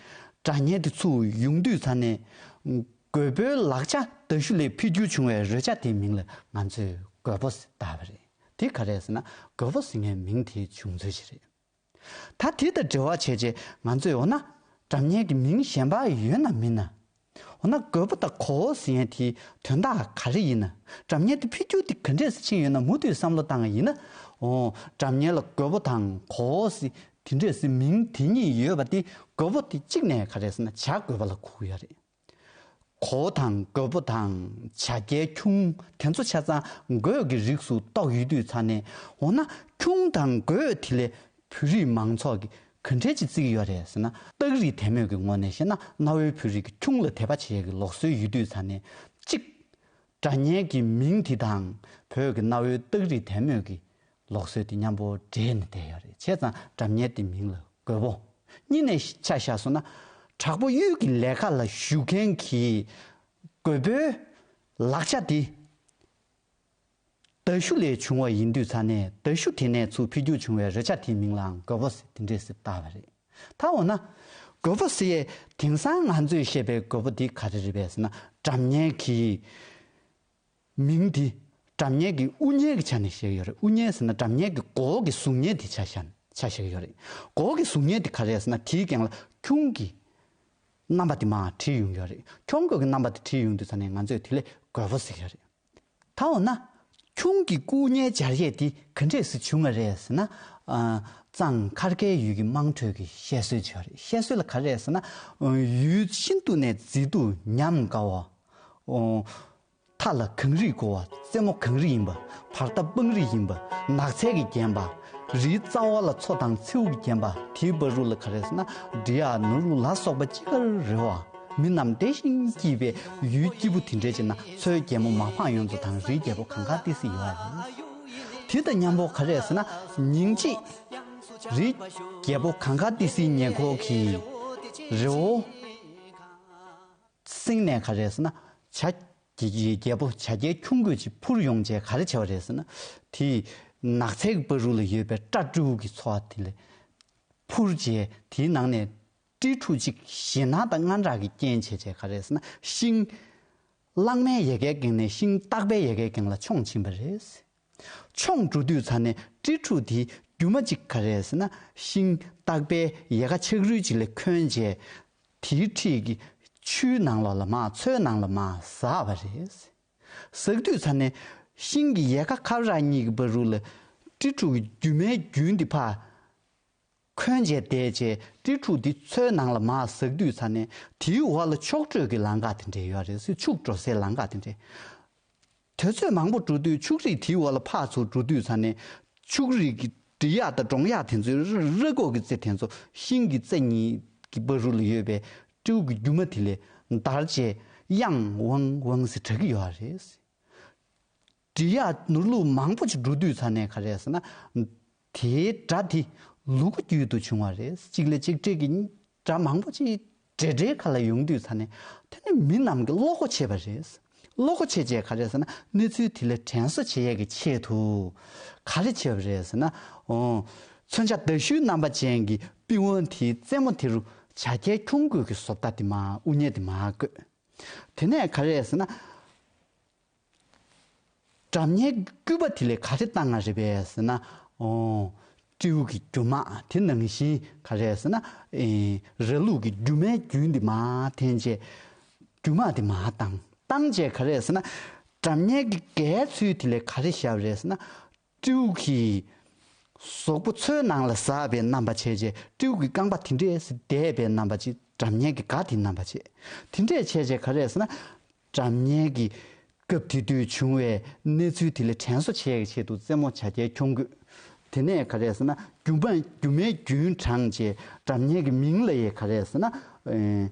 སྒྲ་སྙན་དེ་ཚུར་ཡོང་དུས་ཙ་ནས། རྒོད་པོའི་ལག་ཆ་མདའ་གཞུ་ལས་འཕེལ་འགྱུར་བྱུང་བའི་རོལ་ཆ་དེའི་མིང་ལ་ང་ཚོས་རྒོད་པོ་ཟེར་བཏགས་པ་རེད། དེ་ག་རེ་རེད་ཟེར་ན། རྒོད་པོ་ཟེར་མཁན་མིང་དེའི་བྱུང་ཚུལ་ཞིག་རེད། ད་དེ་དང་འབྲེལ་བ་བྱས་རྗེས་ང་ཚོས་འོ་ན་སྒྲ་སྙན་གྱི་མིང་གཞན་པ་ཡོད་ན་མིན་ན། འོ་ན་རྒོད་པོ་དང་གོ་བོ་ཟེར་མཁན་དེའི་དོན་དག་ག་རེ་ཡིན་ན། སྒྲ་སྙན་དེ་འཕེལ་འགྱུར་དེ་ག་འདྲས་སེ་ཕྱིན་ཡོད་ན། མུ་མཐུད་བསམ་བློ་བཏང་བ་ཡིན་ན། འོ། སྒྲ་སྙན་ལ་རྒོད་པོ་དང་གོ་བོ་ཟེར་དེ་འདྲས་སེ་མིང་དེ་གཉིས་ཡོད་པ་དེ། རྒོད་པོ་དེ་གཅིག་ནས་ག་རེ་ཟེར་ན་བྱ་རྒོད་པོ་ལ་གོ་གི་ཡོད་རེད། གོ་བོ་དང་རྒོད་པོ་དང་བྱ་རྒྱལ་ཁྱུང་དེ་ཚོ་ཆ་ཚང་རྒོད་ཀྱི་རིགས་སུ་གཏོགས་ཡོད་དུས་ཙ་ནས། འོ་ན་ཁྱུང་དང་རྒོད་དེ་ལས་བོད་རིགས་མང་ཚོགས་ཀྱིས་ག་འདྲས་ཅིག་བརྩི་གི་ཡོད་རེད་ཟེར་ན། སྟག་རིས་དད་མོས་ཀྱི་ངོས་ནས་བཤད་ན། གནའ་བོའི་བོད་རིགས་ཀྱི་ཁྱུང་ལ་དད་པ་བྱེད་ཡས་ཀྱི་ལུགས་སྲོལ་ཡོད་དུས་ཙ་ནས། གཅིག་སྒྲ་སྙན་གྱི་མིང་དེ་དང་བོད་ཀྱི་གནའ་བོའི་སྟག་རིས་དད་མོས་ཀྱི་ལུགས་སྲོལ་དེ་མཉམ་པོ་འདྲེས་ནས་བསྡད་ཡོད་རེད། བྱས་ཙང་སྒྲ་སྙན་དེ་མིང་ལ་རྒོད་པོ། གཉིས་ནས་ཆ་བཞག་སོང་ན། དྲག་པོ་གཡུལ་གྱི་ལས་ཀ་ལ་ཞུགས་མཁན་གྱི་རྒོད་པོའི་ལག་ཆ་དེ་མདའ་གཞུ་ལས་བྱུང་བ་ཡིན་དུས་ཙ་ནས། མདའ་གཞུ་དེ་ནས་ཚུར་འཕེལ་འགྱུར་བྱུང་བའི་རོལ་ཆ་དེའི་མིང་ལའང་རྒོད་པོ་ཟེར་དེ་འདྲས་སེ་བཏགས་པ་རེད། ད་འོ་ན་རྒོད་པོ་ཟེར་ཡས་དེང་སང་ང་ཚོས་བཤད་པའི་རྒོད་པོ་འདི་ག་རེ་རེད་པས་ཟེར་ན། སྒྲ་སྙན་གྱི་མིང་འདི་སྒྲ་སྙན་གྱི་དབུ་བརྙེས་ཀྱི་ཆ་ནས་བཤད་ཡོད་རེད། དབུ་བརྙེས་ཟེར་ན་སྒྲ་སྙན་གྱི་གོ་བོ་གི་གཟུགས་བརྙན་དེ་ཆ་བཞག་ཆ་བཞག་གི་ཡོད་རེད། གོ་བོ་གི་གཟུགས་བརྙན་དེ་ག་རེ་རེད་ཟེར་ན། དེའི་སྒང་ལ་ཁྱུང་གི་རྣམ་པ་དེ་མར་བྲིས་ཡོང་གི་ཡོད་རེད། ཁྱུང་རྒོད་ཀྱི་རྣམ་པ་དེ་བྲིས་ཡོང་དུས་ཙ་ནས་ང་ཚོས་དེ་ལ་རྒོད་པོ་ཟེར་གྱི་ཡོད་རེད། ད་འོ་ན་ཁྱུང་གི་སྐུ་བརྙན་སྦྱར་ཡས་དེ་ག་འདྲས་སེ་བྱུང་བ་རེད་ཟེར་ན། ཨ། གཙང་ཁ་སྐད་ཡུལ་གྱི་དམངས་ཁྲོད་ཀྱི་བཤད་སྲོལ་ཅིག་ཡོད་རེད། བཤད་སྲོལ་ལ་ག་རེ་རེད་ཟེར་ན། ཡུལ་ཤིན་ཏུ་ནས་མཛེས་སྡུག་ཉམས་དགའ་བ། མཐའ་ལ་གངས་རིས་བསྐོར་བ། རྩེ་མོ་གངས་རི་ཡིན་པ། བར་ཐག་སྤང་རི་ཡིན་པ། ནགས་ཚལ་གྱིས་བརྒྱན་པ། རིའི་རྩ་བ་ལ་མཚོ་དང་མཚེའུ་གིས་བརྒྱན་པ། དེའི་བར་དུ་ལ་ག་རེ་ཟེར་ན། འབྲི་གཡག་ནོར་བུ་ལ་སོགས་པ་ཅི་དགར་རོལ་བ། མི་རྣམས་བདེ་ཞིང་སྐྱིད་པའི་ཡུལ་སྐྱིད་པོ་དེ་འདྲའི་ཅིག་ན། མཚོའི་རྒྱལ་མོ་མ་ཕམ་ཡོངས་རྫོགས་དང་རིའི་རྒྱལ་པོ་གངས་དཀར་ཏི་སེ་ཡོད་རེད། དེ་དང་མཉམ་པོ་ག་རེ་ཟེར་ན། ཉིན་གཅིག་རིའི་རྒྱལ་པོ་གངས་དཀར་ཏི་སེའི་ཉེ་འཁོར་གྱི་རི་བོ་སེང་ནས་ག་རེ་ཟེར་ན། བྱ་རྒྱལ་པོ་བྱ་རྒྱལ་ཁྱུང་རྒོད་ཅིག་འཕུར་ཡོང་བྱས་ག་རེ་བྱས་པ་རེད་ཟེར་ན། དེའི་ནགས་ཚལ་གྱི་བར་དུ་ལ་ཡོད་པའི་སྤྲ་སྤྲེའུ་གི་ཚོགས་དེ་ལ་འཕུར་བྱས། དེའི་ནང་ནས་སྤྲེལ་ཕྲུག་ཅིག་ཞེད་སྣང་དང་དངངས་སྐྲག་གི་རྐྱེན་བྱས་བྱས་ག་རེ་ཟེར་ན། ཤིང་། གླང་མའི་ཡལ་གའི་སྒང་ནས་ཤིང་སྟག་པའི་ཡལ་གའི་སྒང་ལ་མཆོངས་ཕྱིན་པ་རེད། མཆོངས་འགྲོ་དུས་ཙ་ནས་སྤྲེལ་ཕྲུག་དེས་རྒྱུ་མ་གཅིག་ག་རེ་ཟེར་ན། ཤིང་སྟག་པའི་ཡལ་ག་ཆག་རུལ་ཅིག་ལ་འཁོན་བྱས། དེའི་འཁྲིས་ཀྱི་ཆུའི་ནང་ལོགས་ལ་མར་མཚོའི་ནང་ལ་མར་ཟགས་པ་རེད། ཟགས་དུས་ཙ་ནས་ཤིང་གི་ཡལ་ག་ཁ་རག་གཉིས་ཀྱི་བར་རུ་ལ་སྤྲེའུ་ཕྲུག་གི་རྒྱུ་མའི་རྒྱུན་འདི་ཕར་འཁོན་བྱས་བསྡད་བྱས་སྤྲེའུ་ཕྲུག་འདི་མཚོའི་ནང་ལ་མར་ཟགས་དུས་ཙ་ནས་དེའི་འོག་ལ་ཆོག་འགྲོས་ཀྱི་ལམ་ཁ་དེ་འདྲས་ཡོད་རེད། ཆུ་འགྲོ་སའི་ལམ་ཁ་དེ་འདྲས། དུས་ཚོད་མང་པོ་འགྲོ་དུས་ཕྱུགས་རིགས་དེའི་འོག་ལ་ཕར་ཚུར་འགྲོ་དུས་ཙ་ནས་ཕྱུགས་རིགས་ཀྱི་འབྲི་གཡག་དང་འབྲོང་གཡག་དེ་ཚོའི་ར་ར་སྐོར་གྱི་རྩེ་དེ་ཚོ་ཤིང་གི་རྩེ་གཉིས་ཀྱི་བར་རུ་ལ་ཡོད་པའི་སྤྲེའུ་གི་རྒྱུ་མ་དེ་ལས་འདར་བྱས་གཡང་ཝང་ཝང་ཟེར་གྲག་གི་ཡོད་རེད། འབྲི་གཡག་ནོར་ལུག་མང་པོ་ཅིག་འགྲོ་དུས་ཙ་ནས་ག་རེ་ཟེར་ན། དེའི་སྒྲ་དེ་ལུ་གུ་བརྒྱུད་དུ་བྱུང་བ་རེད། གཅིག་ལས་གཅིག་འཕྲད་ཀྱི་སྒྲ་མང་པོ་ཅིག་འདྲེས་འདྲེས་ཁ་ལ་ཡོང་དུས་ཙ་ནས་དེ་ནི་མི་རྣམས་ཀྱིས་བློ་ཁོག་བྱས་པ་རེད། བློ་ཁོག་བྱས་བྱས་ག་རེ་ཟེར་ན་གནས་ཚུལ་དེ་ལ་དྲན་གསོ་བྱེད་ཡས་ཀྱི་ཆེད་དུ་ག་རེ་བྱས་པ་རེད་ཟེར་ན། ཨོ། མཚོན་ཆ་མདའ་གཞུའི་རྣམ་པ་ཅན་གྱི་པི་ཝང་དེའི་རྩེ་མོ་དེ་རུ་བྱ་རྒྱལ་ཁྱུང་རྒོད་ཀྱི་བཟོ་ལྟ་དེ་མར་དབུ་བརྙེས་དེ་མར་བཀོད། དེ་ནས་ག་རེ་ཟེར་ན། སྒྲ་སྙན་གྱི་སྐུད་པ་དེ་ལས་ག་རེ་བཏང་ང་རེད་པས་ཟེར་ན། ཨོ། སྤྲེའུ་གི་རྒྱུ་མ་དེ་ནང་བཞིན་ག་རེ་ཟེར་ན། ཨེ། ར་ལུག་གི་རྒྱུ་མའི་རྒྱུན་དེ་མར་འཐེན་བྱས། རྒྱུ་མ་དེ་མར་བཏང་། བཏང་བྱས་ག་རེ་ཟེར་ན། སྒྲ་སྙན་གྱི་སྒལ་ཚུལ་དེ་ལས་ག་རེ་བཞག་པ་རེད་ཟེར་ན། སྤྲེའུ་གི་གཟུགས་པོ་མཚོའི་ནང་ལ་ཟགས་པའི་རྣམ་པ་བྱས་བྱས་སྤྲེའུ་གི་རྐང་པ་དེ་འདྲས་སེ་བསྡད་པའི་རྣམ་པ་ཅིག་སྒྲ་སྙན་གྱི་སྒ་དེའི་རྣམ་པ་བྱས། དེ་འདྲས་བྱས་བྱས་ག་རེ་ཟེར་ན། སྒྲ་སྙན་གྱི་སྐབས་དེ་དུས་བྱུང་བའི་གནས་ཚུལ་དེ་ལ་དྲན་གསོ་བྱེད་ཡག་ཆེད་དུ་རྩེད་མོ་བྱ་རྒྱལ་ཁྱུང་རྒོད། དེ་ནས་ག་རེ་ཟེར་ན་རྒྱུ་མ་རྒྱུ་མའི་རྒྱུན་དྲངས་བྱས་སྒྲ་སྙན་གྱི་མིང་ལ་ཡི་ག་རེ་ཟེར་ན། ཨེ།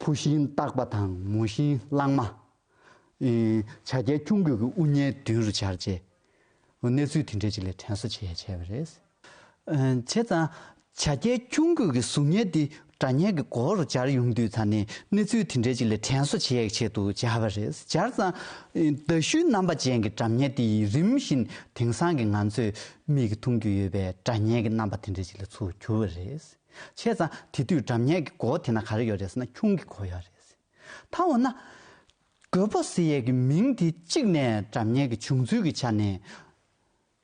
བུ་ཤིང་སྟག་པ་དང་མོ་ཤིང་གླང་མ། ཨེ། བྱ་རྒྱལ་ཁྱུང་རྒོད་ཀྱི་དབུ་བརྙེས་མདུན་རུ་སྦྱར་བྱས། གནས་ཚུལ་དེ་འདྲས་ཅིག་ལ་དྲན་གསོ་བྱེད་ཡ་བྱས་པ་རེད། ཨ། བྱས་ཙང་། བྱ་རྒྱལ་ཁྱུང་རྒོད་ཀྱི་གཟུགས་བརྙན་འདི་སྒྲ་སྙན་གྱི་སྒོ་རུ་སྦྱར་ཡོང་དུས་ཙ་ནས་གནས་ཚུལ་དེ་འདྲས་ཅིག་ལ་དྲན་གསོ་བྱེད་ཡག་ཆེད་དུ་སྦྱར་བ་རེད། སྦྱར་ཙང་། མདའ་གཞུའི་རྣམ་པ་ཅན་གྱི་སྒྲ་སྙན་འདི་ཡིས་རིམ་བཞིན་དེང་སང་གི་ང་ཚོས་མིག་གིས་མཐོང་རྒྱུ་ཡོད་པའི་སྒྲ་སྙན་གྱི་རྣམ་པ་དེ་འདྲས་ཅིག་ལ་ཚུར་གྱུར་བ་རེད། བྱས་ཙང་དེ་དུས་སྒྲ་སྙན་གྱི་སྒོ་དེ་ན་ག་རེ་ཡོད་རེད་ཟེར་ན་ཁྱུང་གི་སྒོ་ཡོད་རེད། ད་འོ་ན། རྒོད་པོ་ཟེར་ཡས་ཀྱི་མིང་དེ་གཅིག་ནས་སྒྲ་སྙན་གྱི་བྱུང་ཚུལ་གྱི་ཆ་ནས།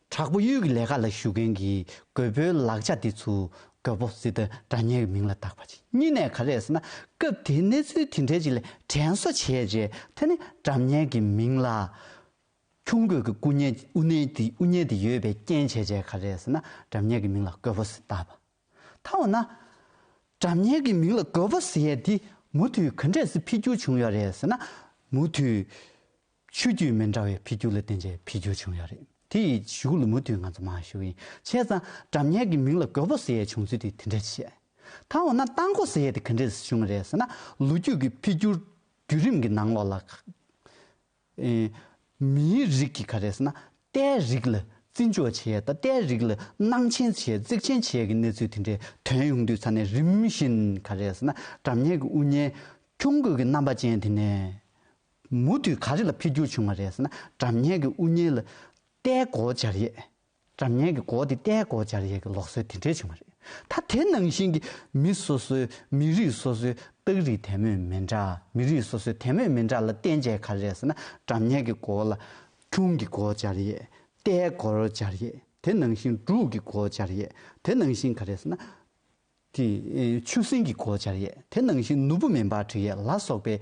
དྲག་པོ་གཡུལ་གྱི་ལས་ཀ་ལ་ཞུགས་མཁན་གྱི་རྒོད་པོའི་ལག་ཆ་དེ་ཚུར་རྒོད་པོ་ཟེར་ཏེ་སྒྲ་སྙན་གྱི་མིང་ལ་བཏགས་པ་ཅིག་གཉིས་ནས་ག་རེ་ཟེར་ན་སྐབས་དེའི་གནས་ཚུལ་དེ་འདྲའི་ཅིག་ལ་དྲན་གསོ་བྱས་རྗེས་དེ་ནི་སྒྲ་སྙན་གྱི་མིང་ལ་ཁྱུང་རྒོད་ཀྱི་སྐུ་བརྙན་དབུ་བརྙན་དེ་དབུ་བརྙན་དེ་ཡོད་པའི་རྐྱེན་བྱས་རྗེས་ག་རེ་ཟེར་ན་སྒྲ་སྙན་གྱི་མིང་ལ་རྒོད་པོ་ཟེར་བཏགས་པ། ད་འོ་ན། སྒྲ་སྙན་གྱི་མིང་ལ་རྒོད་པོ་ཟེར་ཡས་དེ་མུ་མཐུད་ག་འདྲས་སེ་འཕེལ་འགྱུར་བྱུང་ཡོད་རེད་ཟེར་ན། མུ་མཐུད། ཆོས་བརྒྱུད་མི་འདྲ་བའི་འཕེལ་འགྱུར་ལ་བརྟེན་བྱས་འཕེལ་འགྱུར་བྱུང་ཡོད་རེད། དེ་ཡི་གཞུག་ལ་མུ་མཐུད་ང་ཚོ་མར་ཞུ་གི་ཡིན། བྱས་ཙང་སྒྲ་སྙན་གྱི་མིང་ལ་རྒོད་པོ་ཟེར་ཡས་བྱུང་ཚུལ་དེ་དེ་འདྲས་བཤད། ད་འོ་ན་རྟ་མགོ་ཟེར་ཡས་དེ་ག་འདྲས་སེ་བྱུང་བ་རེད་ཟེར་ན། ལོ་རྒྱུས་ཀྱི་འཕེལ་འགྱུར་བརྒྱུད་རིམ་གྱི་ནང་ལོགས་ལ། ཨེ། མིའི་རིགས་ཀྱི་ག་རེ་ཟེར་ན། རྟའི་རིགས་ལ་བརྩི་འཇོག་བྱེད་ཡས་དང་རྟའི་རིགས་ལ་སྣང་ཆེན་བྱེད་ཡས་བརྩེགས་ཆེན་བྱེད་ཡས་ཀྱི་གནས་ཚུལ་དེ་འདྲའི་ཐོན་ཡོང་དུས་ཙ་ནས་རིམ་བཞིན་ག་རེ་ཟེར་ན་སྒྲ་སྙན་གྱི་དབུ་བརྙན་ཁྱུང་རྒོད་ཀྱི་རྣམ་པ་ཅན་དེ་ནས་མུ་མཐུད་ག་རེ་ལ་འཕེལ་འགྱུར་བྱུང་བ་རེད་ཟེར་ན་སྒྲ་སྙན་གྱི་དབུ་བརྙན་ལ་རྟའི་མགོ་སྦྱར་ཡས། སྒྲ་སྙན་གྱི་མགོ་དེ་རྟའི་མགོ་སྦྱར་ཡས་ཀྱི་ལུགས་སྲོལ་དེ་འདྲའི་བྱུང་བ་རེད། ད་དེ་ནང་བཞིན་གྱི་མི་སོ་སོའི་མི་རིགས་སོ་སོའི་རྟགས་རིགས་དད་མོས་མི་འདྲ། མི་རིགས་སོ་སོའི་དད་མོས་མི་འདྲ་ལ་བརྟེན་བྱས་ག་རེ་རེད་ཟེར་ན་སྒྲ་སྙན་གྱི་མགོ་ལ་ཁྱུང་གི་མགོ་སྦྱར་ཡས། རྟའི་མགོ་སྦྱར་ཡས། དེ་ནང་བཞིན་འབྲུག་གི་མགོ་སྦྱར་ཡས། དེ་ནང་བཞིན་ག་རེ་ཟེར་ན། དེ་ཆུ་སྲིན་གྱི་མགོ་སྦྱར་ཡས། དེ་ནང་བཞིན་ནོར་བུ་མེ་འབར་བྲིས་ཡས་ལ་སོགས་པའི་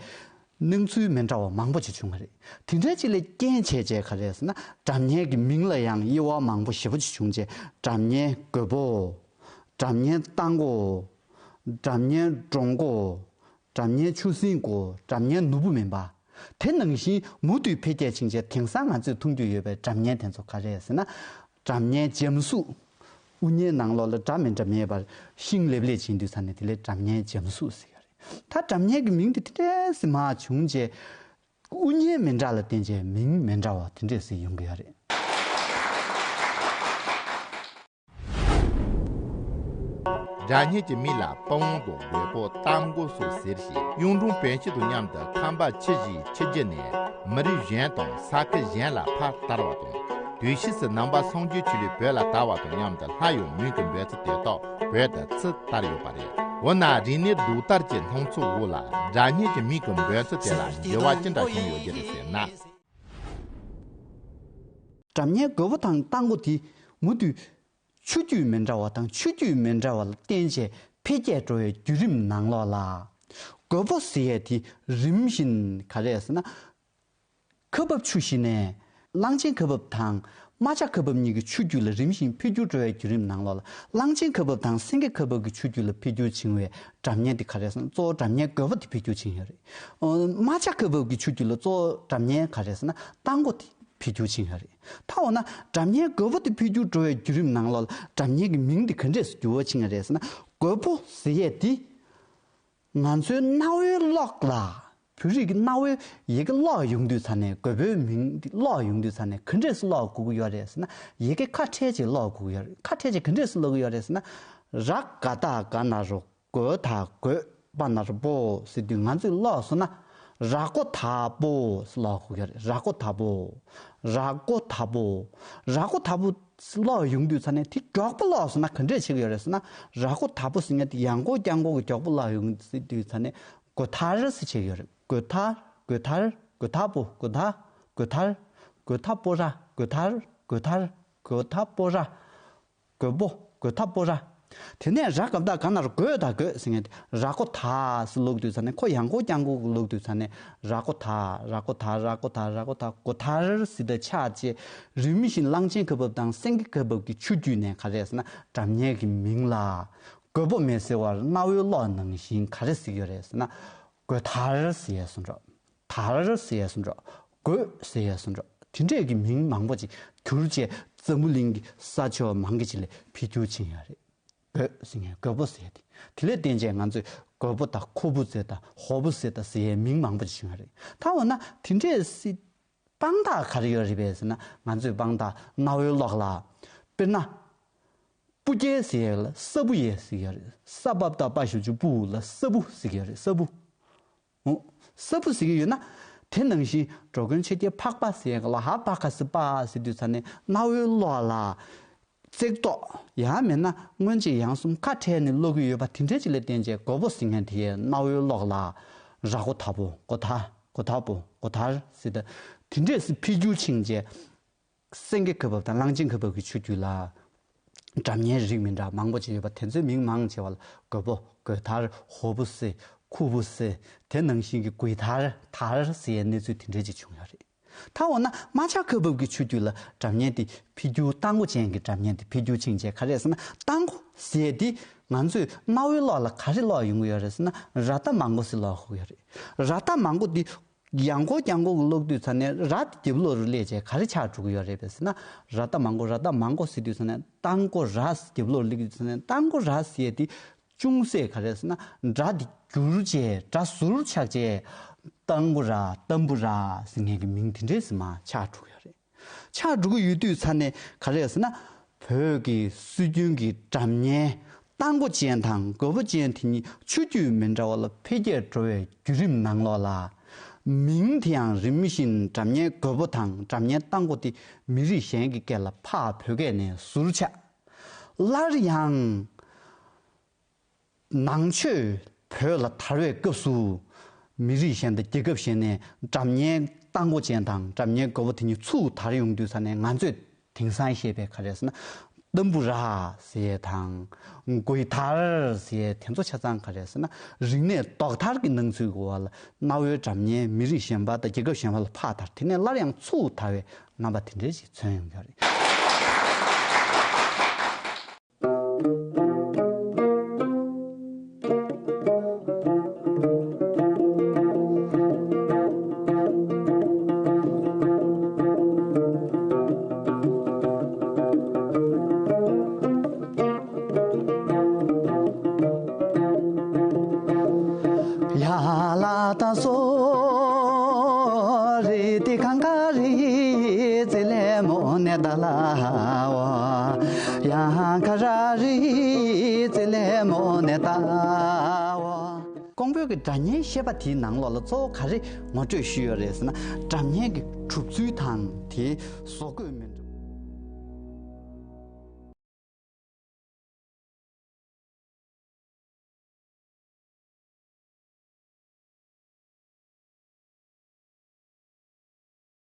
སྣང་ཚུལ་མི་འདྲ་བ་མང་པོ་ཅིག་བྱུང་བ་རེད། དེ་འདྲའི་ཅིག་ལ་རྐྱེན་བྱས་བྱས་ག་རེ་ཟེར་ན་སྒྲ་སྙན་གྱི་མིང་ལ་ཡང་དབྱེ་བ་མང་པོ་ཞེ་པོ་ཅིག་བྱུང་རྗེས་སྒྲ་སྙན་རྒོད་པོ། སྒྲ་སྙན་རྟ་མགོ། སྒྲ་སྙན་འབྲོང་མགོ། སྒྲ་སྙན་ཆུ་སྲིན་མགོ། སྒྲ་སྙན་ནོར་བུ་མེ་འབར། དེ་ནང་བཞིན་མུ་མཐུད་འཕེལ་རྒྱས་ཕྱིན་རྗེས་དེང་སང་ང་ཚོས་མཐོང་རྒྱུ་ཡོད་པའི་སྒྲ་སྙན་དེ་ཚོ་ག་རེ་རེད་ཟེར་ན། སྒྲ་སྙན་འཇམ་གཟུགས། དབུ་བརྙན་ནང་ལོགས་ལ་སྒྲ་མི་འདྲ་མེད་པར་ཤིང་ལེབ་ལེབ་བྱེད་དུས་ཙ་ནས་དེ་ལས་སྒྲ་སྙན་འཇམ་གཟུགས་ཟེར་གྱི་རེད། ད་སྒྲ་སྙན་གྱི་མིང་དེ་དེ་འདྲས་སེ་མར་བྱུང་རྗེས། དབུ་བརྙན་མི་འདྲ་ལ་བརྟེན་བྱས་མིང་མི་འདྲ་བ་དེ་འདྲས་སེ་ཡོང་གི་ཡོད་རེད། སྒྲ་སྙན་གྱི་མིང་ལ་པི་ཝང་དང་རྒོད་པོ་རྟ་མགོ་སོགས་ཟེར་ཞིང་གཡུང་དྲུང་བན་ཞུ་དང་མཉམ་དུ་ཁམས་པ་ཆུ་བཞིའི་ཆུ་རྒྱུད་ནས་མི་རིགས་གཞན་དང་ས་ཁུལ་གཞན་ལ་ཕར་དར་བ་དང་དུས་ཕྱིས་སུ་ནང་པ་སངས་རྒྱས་ཆོས་ལུགས་བོད་ལ་དར་བ་དང་མཉམ་དུ་སླར་ཡང་མིང་གི་འབོད་ཚུལ་དེ་དག་བོད་དུ་ཚུར་དར་ཡོད་པ་རེད། འོ་ན་རིག་གནས་ལྡོག་ཟླར་གྱི་སྣང་ཚུལ་འོག་ལ་སྒྲ་སྙན་གྱི་མིང་གི་འབོད་ཚུལ་དེ་ལ་འགྱུར་བ་ཅི་འདྲ་བྱུང་ཡོད་ཀྱི་རེད་ཟེར་ན། སྒྲ་སྙན་རྒོད་པོ་དང་རྟ་མགོ་དེ་མུ་མཐུད་ཆོས་བརྒྱུད་མི་འདྲ་བ་དང་ཆོས་བརྒྱུད་མི་འདྲ་བ་ལ་བརྟེན་བྱས་འཕེལ་རྒྱས་འགྲོ་བའི་བརྒྱུད་རིམ་ནང་ལོགས་ལ། རྒོད་པོ་ཟེར་ཡས་དེ་རིམ་བཞིན་ག་རེ་ཟེར་ན། ཁ་འབབ་ཆུ་བཞི་ནས་གླང་ཆེན་ཁ་འབབ་དང་རྨ་བྱ་ཁ་འབབ་གཉིས་ཀྱི་ཆུ་རྒྱུད་ལ་རིམ་བཞིན་འཕེལ་འགྱུར་འགྲོ་བའི་བརྒྱུད་རིམ་ནང་ལོགས་ལ་གླང་ཆེན་ཁ་འབབ་དང་སེང་གེ་ཁ་འབབ་ཀྱི་ཆུ་རྒྱུད་ལ་འཕེལ་འགྱུར་ཕྱིན་པའི་སྒྲ་སྙན་དེ་ག་རེ་ཟེར་ན། གཙོ་བོ་སྒྲ་སྙན་རྒོད་པོ་དེ་འཕེལ་འགྱུར་ཕྱིན་ཡོད་རེད། ཨོ། རྨ་བྱ་ཁ་འབབ་ཀྱི་ཆུ་རྒྱུད་ལ་གཙོ་བོ་སྒྲ་སྙན་ག་རེ་ཟེར་ན། སྟག་མགོ་དེ་འཕེལ་འགྱུར་ཕྱིན་ཡོད་རེད། ད་འོ་ན་སྒྲ་སྙན་རྒོད་པོ་དེ་འཕེལ་འགྱུར་འགྲོ་བའི་བརྒྱུད་རིམ་ནང་ལོགས་ལ་སྒྲ་སྙན་གྱི་མིང་དེ་ག་འདྲས་སེ་འགྱུར་བ་ཕྱིན་ཡོད་རེད་ཟེར་ན། རྒོད་པོ་ཟེར་ཡས་དེ་ང་ཚོའི་རྣ་བའི་གློག་ལ། བོད་རིགས་ཀྱི་རྣ་བའི་ཡི་གེ་ཀློག་ཡོང་དུས་ཙ་ནས། རྒོད་པོའི་མིང་འདི་ཀློག་ཡོང་དུས་ཙ་ནས་ག་འདྲས་སེ་ཀློག་དགོས་ཀྱི་ཡོད་རེད་ཟེར་ན། ཡི་གེ་ཁ་ཕྲལ་ཅིག་ཀློག་དགོས་ཀྱི་ཡོད་རེད། ཁ་ཕྲལ་ཅིག་ག་འདྲས་སེ་ཀློག་གི་ཡོད་རེད་ཟེར་ན། ར་ག་བཏགས་རྒ་ན་རོ། རྒོ་ད་རྒོད། པ་ན་རོ་པོ་ཟེར་དུས་ང་ཚོས་ཀློག་སོང་ན། ར་རྒོད་པོ་ཟེར་ཀློག་དགོས་ཀྱི་ཡོད་རེད། ར་རྒོད་པོ། ར་རྒོད་པོ། ར་རྒོད་པོ་ཀློག་ཡོང་དུས་ཙ་ནས་དེ་མགྱོགས་པོ་ཀློག་སོང་ན་ག་འདྲས་བྱེད་ཀྱི་ཡོད་རེད་ཟེར་ན། ར་རྒོད་པོ་ཟེར་མཁན་དེ་ཡང་སྒོ་རྐྱང་སྒོ་གི་མགྱོགས་པོ་ཀློག་ཡོང་དུས་ཙ་ནས་རྒོད་ཐར་ཟེར་བྱེད་ཀྱི་ཡོད་རེད། རྒོད་ཐར། རྒོད་ཐར། རྒོད་ཐར་པོ། རྒོད་ཐར། རྒོད་ཐར། རྒོད་ཐར་པོ་ར། རྒོད་ཐར། རྒོད་ཐར། རྒོད་ཐར་པོ་ར། རྒོད་པོ། རྒོད་ཐར་པོ་ར། དེ་ནས་ར་ག་བཏགས་རྒ་ན་རོ། རྒོད་ད་རྒོད་ཟེར་མཁན་དེ་ར་རྒོད་པོ་ཟེར་ཀློག་དུས་ཙ་ནས། ཁོ་ཡང་སྒོ་རྐྱང་སྒོ་ཀློག་དུས་ཙ་ནས་ར་རྒོད་པོ། ར་རྒོད་པོ། ར་རྒོད་པོ། ར་རྒོད་པོ། རྒོད་ཐར་ཟེར་དུས་ཙ་ནས་རིམ་བཞིན་གླང་ཆེན་ཁ་འབབ་དང་སེང་གེ་ཁ་འབབ་ཀྱི་ཆུ་རྒྱུད་ནས་ག་རེ་ཟེར་ན། སྒྲ་སྙན་གྱི་མིང་ལ་རྒོད་པོ་མི་ཟེར་བར་རྣ་བའི་གློག་ནང་བཞིན་ག་རེ་ཟེར་གྱི་ཡོད་རེད་ཟེར་ན། རྒོད་ཐར་ཟེར་ཡས་སུ་འགྲོ། ཐར་ཟེར་ཡས་སུ་འགྲོ། རྒོད་ཟེར་ཡས་སུ་འགྲོ། དེ་འདྲས་ཀྱི་མིང་མང་པོ་ཅིག་གྱུར་བྱས་འཛམ་བུ་གླིང་གི་ས་ཕྱོགས་མང་གི་ཅིག་ལ་འཕེལ་འགྱུར་ཕྱིན་ཡོད་རེད། རྒོད་ཟེར་མཁན་རྒོད་པོ་ཟེར་ཡས་དེ། དེ་ལས་བརྟེན་བྱས་ང་ཚོས་རྒོད་པོ་དང་ཁུ་བོ་ཟེར་དང་ཧོ་བོ་ཟེར་དང་ཟེར་ཡས་མིང་མང་པོ་ཅིག་བྱུང་ཡོད་རེད། ད་འོ་ན་དེ་འདྲས་སེ་དཔང་རྟགས་ག་རེ་ཡོད་རེད་པས་ཟེར་ན། ང་ཚོས་དཔང་རྟགས་རྣ་བའི་གློག་ལ། དཔེར་ན། སྤུ་རྒྱལ་ཟེར་ཡས་ལ་ས་བུ་ཡས་ཟེར་གྱི་ཡོད་རེད། ས་བབ་བཏགས་སྦ་ཞབས་ཀྱུ་སྦུ་ལ་ས་བུ་ཟེར་གྱི་ཡོད་རེད། ས་བུ། འོ། ས་བུ་ཟེར་གྱི་ཡོད་ན། དེ་ནང་བཞིན་འགྲོ་མགོན་ཆོས་རྒྱལ་འཕགས་པ་ཟེར་ཡས་ལ་ཧ་བ་ག་ས་པ་ཟེར་དུས་ཙ་ནས་རྣ་བའི་གློག་ལ་བརྩེགས་འདོགས། ཡང་མིན་ན་སྔོན་གཅིག་ཡང་གསུམ་ཁ་ཕྲལ་ནས་ཀློག་གི་ཡོད་པ་དེ་འདྲས་ཅིག་ལ་བརྟེན་བྱས་རྒོད་པོ་ཟེར་མཁན་དེ་ཡས་རྣ་བའི་གློག་ལ་ར་རྒོད་པོ། རྒོད་ཐར། རྒོད་ཐར་པོ། རྒོད་ཐར་ཟེར་དུས་དེ་འདྲས་སེ་འཕེལ་འགྱུར་ཕྱིན་བྱས། སེང་གེ་ཁ་འབབ་དང་གླང་ཆེན་ཁ་འབབ་ཀྱི་ཆུ་རྒྱུད་ལ་སྒྲ་སྙན་རིགས་མི་འདྲ་མང་པོ་ཅིག་ཡོད་པ་དེ་ཚོའི་མིང་མང་ཆེ་བ་ལ་རྒོད་པོ། རྒོད་ཐར། ཧོ་བུ་ཟེར། ཁུ་བུ་ཟེར། དེ་ནང་བཞིན་གྱི་རྒོད་ཐར། ཐར་ཟེར་ཡས་གནས་ཚུལ་དེ་འདྲས་ཅིག་བྱུང་ཡོད་རེད། ད་འོ་ན་རྨ་བྱ་ཁ་འབབ་ཀྱི་ཆུ་རྒྱུད་ལ་སྒྲ་སྙན་དེ་འཕེལ་འགྱུར། སྟག་མགོ་ཅན་གྱི་སྒྲ་སྙན་དེ་འཕེལ་འགྱུར་ཕྱིན་བྱས་ག་རེ་ཟེར་ན། སྟག་མགོ་ཟེར་དེ་ང་ཚོས་རྣ་བའི་གློག་ལ་ག་རེ་ཀློག་ཡོང་གི་ཡོད་རེད་ཟེར་ན། ར་བཏགས་རྨ་མགོ་ཟེར་ཀློག་གི་ཡོད་རེད། ར་བཏགས་རྨ་མགོ་དེ་ཡང་སྒོ་རྐྱང་སྒོ་ཀློག་དུས་ཙ་ནས་ར་དེ་རྒྱབ་ལོགས་རུ་སླེབས་བྱས་ག་རེ་ཆགས་འགྲོ་གི་ཡོད་རེད་པས་ཟེར་ན། ར་བཏགས་རྨ་མགོ། ར་བཏགས་རྨ་མགོ་ཟེར་དུས་ཙ་ནས་སྟག་མགོ་ར་ཟེར་རྒྱབ་ལོགས་རུ་སླེབས་དུས་ཙ་ནས་སྟག་མགོ་ར་ཟེར་ཡས་དེ་ཅུང་ཟད་ག་རེ་ཟེར་ན། སྒྲ་དེ་འགྱུར་བྱས། སྒྲ་ཟུར་ཆག་བྱས། སྟག་མགོ་ར། ཏམ་བུ་ར་ཟེར་མཁན་གྱི་མིང་དེ་འདྲས་སེ་མར་ཆགས་འགྲོ་གི་ཡོད་རེད། ཆགས་འགྲོ་གི་ཡོད་དུས་ཙ་ནས་ག་རེ་ཟེར་ན། བོད་ཀྱི་སྲོལ་རྒྱུན་གྱི་སྒྲ་སྙན་སྟག་མགོ་ཅན་དང་རྒོད་པོ་ཅན་དེ་གཉིས་ཆུ་རྒྱུད་མི་འདྲ་བ་ལ་འཕེལ་རྒྱས་འགྲོ་བའི་བརྒྱུད་རིམ་ནང་ལོགས་ལ། མིང་དེ་ཡང་རིམ་བཞིན་སྒྲ་སྙན་རྒོད་པོ་དང་སྒྲ་སྙན་སྟག་མགོ་དེ་མི་རིགས་གཞན་གྱི་སྐད་ལ་ཕར་བོད་སྐད་ནས་ཟུར་ཆག་སླར་ཡང་ནང་ཆོས་བོད་ལ་དར་བའི་སྐབས་སུ། མི་རིགས་གཞན་དང་རྒྱལ་ཁབ་གཞན་ནས་སྒྲ་སྙན་སྟག་མགོ་ཅན་དང་སྒྲ་སྙན་རྒོད་པོ་དེ་གཉིས་ཚུར་དར་ཡོང་དུས་ཙ་ནས། ང་ཚོས་དེང་སང་བཤད་པའི་ག་རེ་ཟེར་ན། ཏམ་བུ་ར་ཟེར་ཡས་དང་། རྒོད་ཐར་ཟེར་ཡས་དེ་ཚོ་ཆ་ཚང་ག་རེ་ཟེར་ན། རིག་གནས་རྡོག་ཐར་གྱི་སྣང་ཚུལ་གྱི་འོག་ལ་རྣ་བའི་སྒྲ་སྙན་མི་རིགས་གཞན་པ་དང་རྒྱལ་ཁབ་གཞན་པ་ལ་ཕར་དར། དེ་ནས་སླར་ཡང་ཚུར་དར་བའི་རྣམ་པ་དེ་འདྲ་ཞིག་མཚོན་ཡོང་གི་རེད། ཡ་ལ་ད་སོ་རི་ཏི་གང་ག་རི་ཙི་ལེ་མོ་ནེ་ད་ལ་བ། ཡ་ག་ར་རི་ཙི་ལེ་མོ་ནེ་ད་བ། ཀོང་པོའི་གི་སྒྲ་སྙན་ཞེས་པ་དེའི་ནང་ལོགས་ལ་གཙོ་བོ་ག་རེ་ངོ་སྤྲོད་ཞུས་ཡོད་རེད་ཟེར་ན། སྒྲ་སྙན་གྱི་གྲུབ་ཚུལ་དང་དེའི་བཟོ་བཀོད་མི་འདྲ།